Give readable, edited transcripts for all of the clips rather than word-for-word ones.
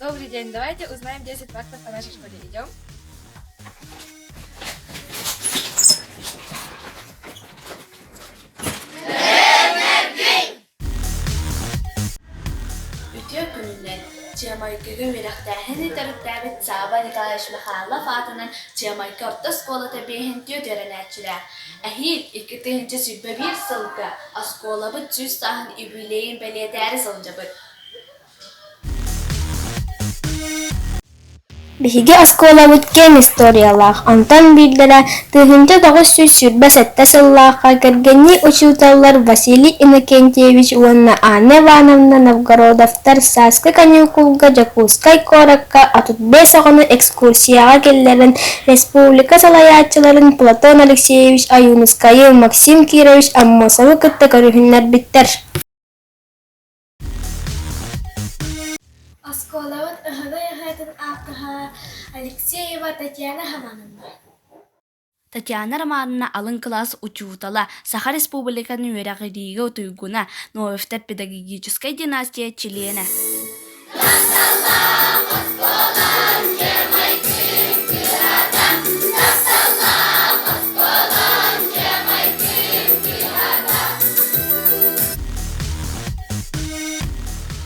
Добрый день! Давайте узнаем 10 фактов о нашей школе. Идем? Үтүө күнүнэн! Чыамайкыга үөрэхтээһини төрүттээбит Сааба Николаевич Михайлов аатынан Чыамайка орто оскуолата биэһин түөрт үөрэнээччилээх. Эһиил 2021 сылга оскуолабыт 100 сааһын юбилейын бэлиэтээри сылдьабыт. Биһиги оскуолабыт киэҥ историялаах, онтон биирдэрэ 1997 сыллаахха кэргэннии учууталлар Василий Иннокентьевич уонна Анна Ивановна Новгородовтар сааскы каникулга Дьокуускай куоракка 35 оҕону экскурсияҕа киллэрэн республика салайааччыларын Платон Алексеевич Ойуунускайы, Максим Кирович Аммосовы кытта көрүһүннэрбиттэр. Оскуолабыт ыһыгый ыһыытын ааттаһа Алексеева Татьяна Романовна. Татьяна Романовна алын кылаас учуутала, Саха Республикатын үөрэҕириигэ утуйгуна, Ноевтар педагогическай династия чилиэнэ.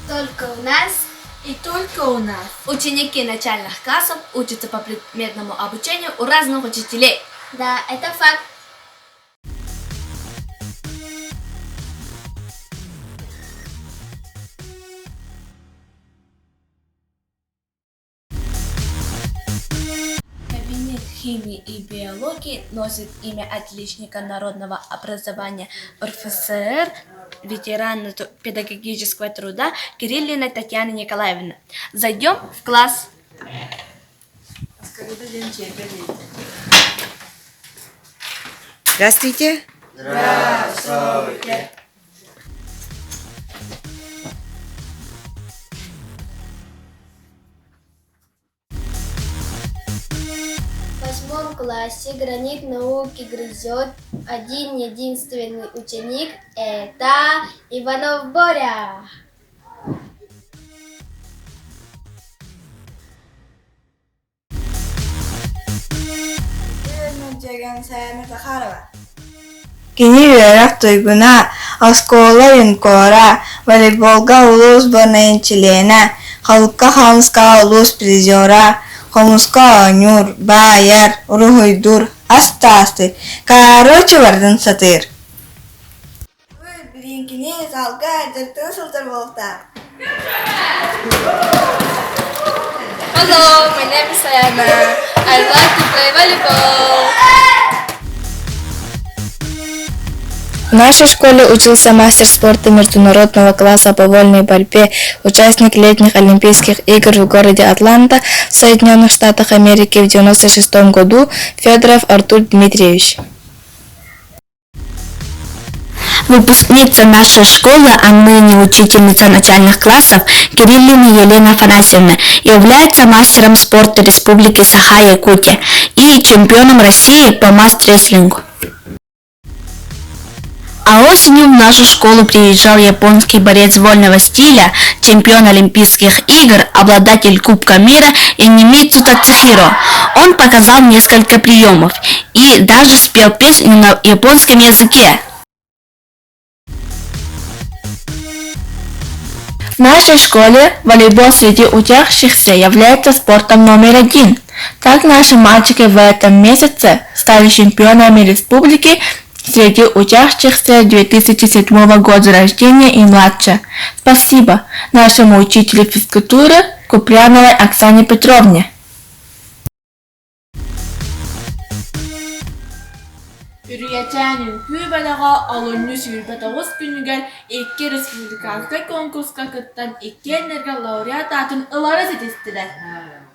Только у нас И только у нас ученики начальных классов учатся по предметному обучению у разных учителей. Да, это факт. Кабинет химии и биологии носит имя отличника народного образования РФСР, ветерана педагогического труда Кириллиной Татьяны Николаевны. Зайдем в класс. Здравствуйте. Здравствуйте! В восьмом классе гранит науки грызет один единственный ученик – это Иванов Боря. Дьөгөн Захарова. Кини үөрэх туйгуна, оскуола юнкора, волейболга улуус сборнайын чилиэнэ, халыкка хаамыскаҕа улуус призера, хомуска оонньуур, баайар, уруһуйдуур, ас таастыыр, короче барытын сатыыр. Билиҥкини залга дьарыктана сылдьар буолуохтаах. Hello, my name is Sayana. I like to play volleyball. В нашей школе учился мастер спорта международного класса по вольной борьбе, участник летних Олимпийских игр в городе Атланта в Соединенных Штатах Америки в 1996 году Федоров Артур Дмитриевич. Выпускница нашей школы, а ныне учительница начальных классов Кириллина Елена Афанасьевна является мастером спорта Республики Саха-Якутия и чемпионом России по мастер-рестлингу. А осенью в нашу школу приезжал японский борец вольного стиля, чемпион Олимпийских игр, обладатель Кубка мира Энемицу Тацухиро. Он показал несколько приемов и даже спел песню на японском языке. В нашей школе волейбол среди учащихся является спортом номер один. Так наши мальчики в этом месяце стали чемпионами республики среди учащихся 2007 года рождения и младше. Спасибо нашему учителю физкультуры Купряновой Оксане Петровне. Үрүйэчээн үҥкүү бөлөҕө олунньу 29 күнүгэр икки республиканскай конкурска кыттан иккиэннэргэ лауреат аатын ылары ситистилэр.